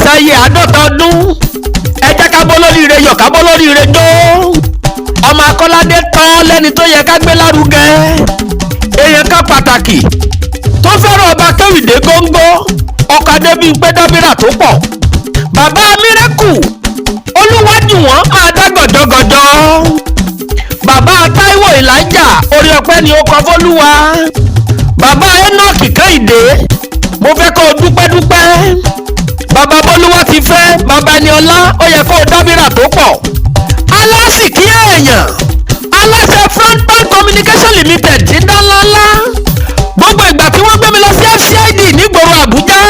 Sáyé 50 ọdún. Ẹ jẹ́ ká bọ́ lóríire yọ̀, ká bọ́ lóríire jó. Ọmọ Akọ́ládé tán lẹ́ni tó yẹ ká gbé lárugẹ, èèyàn kan pàtàkì tó fẹ́ràn ọba Kéwìdé góńgó, ọkọ̀ Adébímpé dábìrà tó pọ̀, bàbá Mírẹ́kù olúwájú wọn máa dá gọ̀jọ̀gọ̀jọ̀, bàbá Táíwò Ìlàjà orí ọpẹ́ ni ó kọ fÓlúwa, bàbá Enoch Kẹ́hìndé, mo fẹ́ kó o dúpẹ́ dúpẹ́, bàbá Bólúwá ti fẹ́, bàbá Ẹniọlá, ó yẹ kó o dábìrà tó pọ̀, alásìkí èèyàn, aláṣẹ Frontbank Communication Limited ti dá ńláńlá. Gbogbo ìgbà tí wọ́n gbé mi lọ sí FCID nígboro Àbújá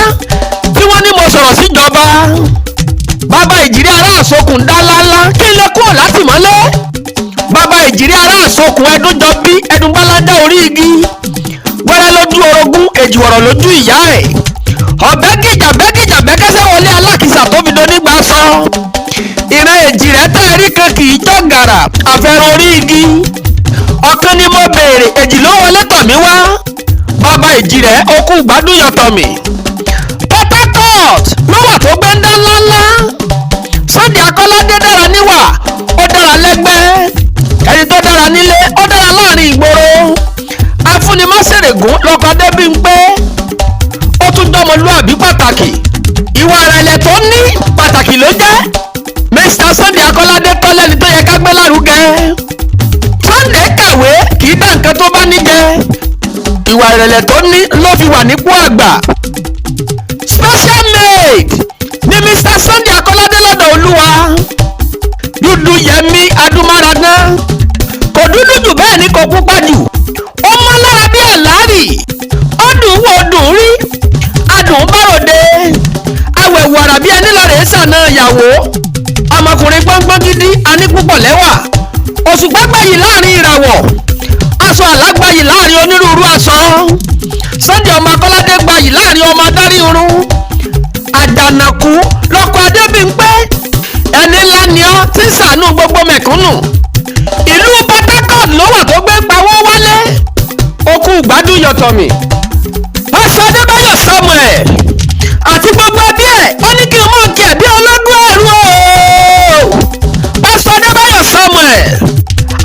tí wọ́n ní mo sọ̀rọ̀ síjọba, bàbá ìjìrí ará àsokùn dá ńláńlá, kí n lè kúrò látìmọ́lé. Bàbá ìjìrí ará àsokùn, ẹdún jọ bí ẹdún bálájá orí igi wẹ́rẹ́ lójú orogún, èjìwọ̀rọ̀ lójú ìyá ẹ̀, ọ̀bẹ gìjà bẹ́gìjà bẹ́kẹ́sẹ́ wọlé alákìsà tó fi donígbà sọ. Ìran èjì rẹ̀ tẹ́ ẹ̀rí kan kì í jọ gàrà àfẹ́ràn orí igi. Ọ̀kan ni mo béèrè, èjì ló wọlé tọ̀ mí wá. Bàbá ìjì rẹ̀, okú gbádùn yọ̀tọ̀ mi. Port Harcourt ló wà tó gbé ń dá ńláńlá. Sunday Akọ́ládé dára níwà, ó dára lẹ́gbẹ́, ẹni tó dára nílé, ó dára láàrin ìgboro. Afúnimọ́sẹ̀rẹ̀gùn lọ́kọ̀ Adébímpé, ó tún jọmọlúàbí pàtàkì. Ìwà ìrẹ̀lẹ̀ tó ní pàtàkì ló jẹ́. Mr Sunday Akọ́ládé tọ́lẹ́ni tó yẹ ká gbé lárugẹ. Sunday kàwé, kì í dá nǹkan tó bá ní jẹ. Ìwà ìrẹ̀lẹ̀ tó ní ló fi wà nípò àgbà. Special maid ni Mr Sunday Akọ́ládé lọ́dọ̀ Olúwa. Dúdú Yẹmí Adúmáradán, kò dúdú jù, bẹ́ẹ̀ ni kò pupa jù, ó mọ́ lára bí àlárì, ó dùn wò, dùn rí, adùn báròde, awẹ̀wò àrà bí ẹni lọ́rẹ̀ sànà ìyàwó. Ọmọkùnrin gbọ́ngbọ́n gidi, aní púpọ̀ lẹ́wà, òṣùpá gbayì láàrin ìràwọ̀, aṣọ àlágbayì láàrin onírúurú aṣọ. Sunday ọmọ Akọ́ládé gbayì láàrin ọmọ adarí irun. Àjànàkú lọ́kọ̀ Adébímpé, ẹni ńlá ni ọ́ tí ń ṣàánú gbogbo mẹ̀kúnnù. Ìlú Port Harcourt ló wà tó gbé pawó wálé. Okú gbádùn yọ̀tọ̀ mi. Pásítọ̀ Adébáyọ̀ Samuel àti gbogbo ẹbí ẹ̀, ó ní kí n mọ̀ kí ẹ̀ bí ọlọ́dún ẹ̀rú o. Pásítọ̀ Adébáyọ̀ Samuel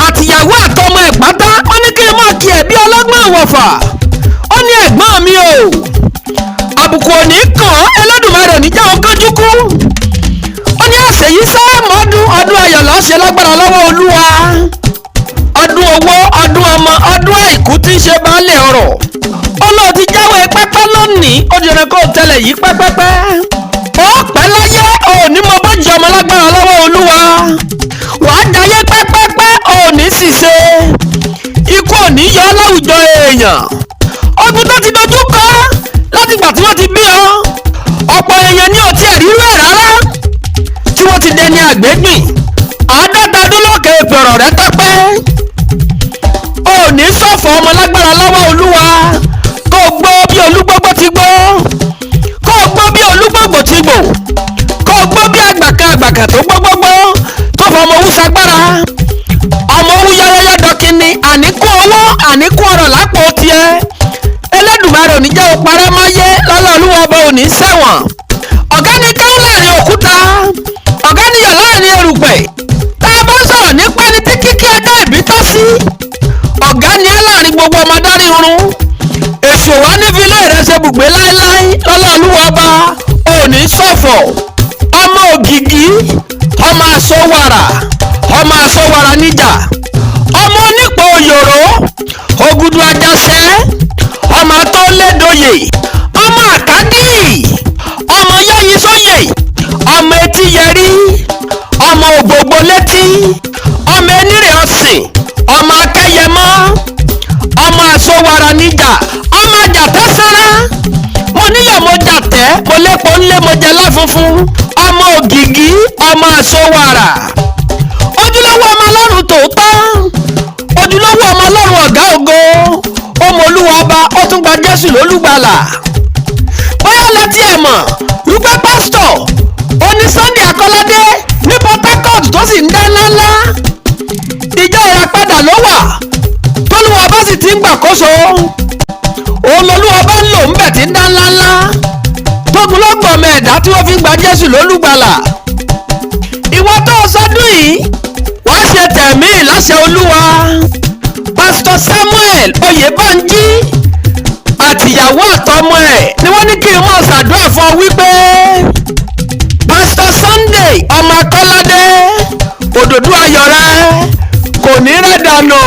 àtìyàwó àtọmọ ẹ̀ pátá, ó ní kí n mọ̀ kí ẹ̀ bí ọlọ́gbọ́n ìwọ̀fà. Ó ní ẹ̀gbọ́n mi o, àbùkù òní kàn án, Ẹlẹ́dùmarè ò ní jẹ́ òun kánjú kú. Ó ní àṣeyí sáàmọ́dún, ọdún ayọ̀ lọ́ọ́ ṣe lágbára lọ́wọ́ Olúwa, ọdún owó, ọdún ọmọ, ọdún àìkú tí ń ṣe baálé ọrọ̀. Olóò ti jáwé pẹ́pẹ́ lónìí, ó di ẹranko tẹ́lẹ̀ yìí pẹ́pẹ́pẹ́. Ó pẹ́ láyé, ò ní mọ bó jẹ ọmọ lágbára lọ́wọ́ Olúwa. Wàá jayé pẹ́pẹ́pẹ́, ò ní ṣìṣe, ikú ò ní yọ láwùjọ èèyàn. Ogun tó ti dojú kọ látìgbà tí wọ́n ti bí ọ, ọ̀pọ̀ èèyàn ní ò tiẹ̀ rírú ẹ̀ rárá tí wọ́n ti dẹni àgbégbìn. 50 ọdún lókè ìpẹ̀rọ̀ rẹ tọ́pẹ́. Ò ní ṣọ̀fọ̀ ọmọ lágbára lọ́wọ́ Olúwa. Kó o gbó bí olúgbógbó ti gbó, kó o gbó bí olúgbògbò ti gbò, kó o gbó bí àgbàkan àgbàkan tó gbógbógbó tó fọmọ owó sagbára, ọmọ owó yáyáyá dọkínní. Àníkún owó, àníkún ọrọ̀ lápò tiẹ̀. Ẹlẹ́dùmarè ò ní jẹ́ o parẹ́ máyé lọ́lá Olúwa ọba, ò ní ṣẹ̀wọ̀n. Ọ̀gá ni káwọn láàrin òkúta, ọ̀gá níyọ̀ láàrin erùpẹ̀. Tá a bá ń sọ̀rọ̀ nípa ẹni tí kíkí ọjọ́ ìbí tọ́ sí, ọ̀gá ni á láàrin gbogbo ọmọ adarí irun. Èṣù wá nífi ilé rẹ̀ ṣe bùgbé láéláé lọ́lá Olúwa ọba, ò ní ṣọ̀fọ̀. Ọmọ ògìgí, ọmọ àsọwàrà, ọmọ àsọwàrà níjà, ọmọ onípò òyòrò, ògùdù àjàṣẹ́, ọmọ tó lédoyè, ọmọ àkádì, ọmọ yáyí sóyè, ọmọ etí yẹrí, ọmọ ògbógbó létí, ọmọ enírè ọ̀sìn, ọmọ akẹ́yẹmọ́, ọmọ àsọwàrà níjà, ọmọ àjàtẹ́ sára. Mo níyọ̀, mo jàtẹ́, mo lépo ńlé, mo jẹ láfunfun. Ọmọ ògìgí, ọmọ àsọwàrà, ojúlówó ọmọ Ọlọ́run tòótọ́, ojúlówó ọmọ Ọlọ́run ọ̀gá ògo. Ọmọ Olúwa ọba, ó tún gba Jésù lólùgbàlà. Bóyá lẹ́tí ẹ̀ mọ̀ wípé pásítọ̀ oní Sunday Akọ́ládé ní Port Harcourt tó sì ń dá ńláńlá, ìjọ Ìràpadà ló wà tólúwa bá sì ti ń gbàkóso. Òun lolúwa bá ń lò ń bẹ̀ tí ń dá ńláńlá tógun lọ́gbọ̀n ọmọ ẹ̀dá. tí wọ́n fi ń gba Jésù lólùgbàlà. Ìwọ tó o sọdún yìí, wàá ṣe tẹ̀mí láṣẹ Olúwa. Pásítọ̀ Samuel Oyèbánjí àtìyàwó àtọmọ ẹ̀ ni wọ́n ní kí n máa ṣàdúrà fún ọ wípé Pásítọ̀ Sunday ọmọ Akọ́ládé, òdòdó ayọ̀ rẹ kò ní rẹ̀ dànù.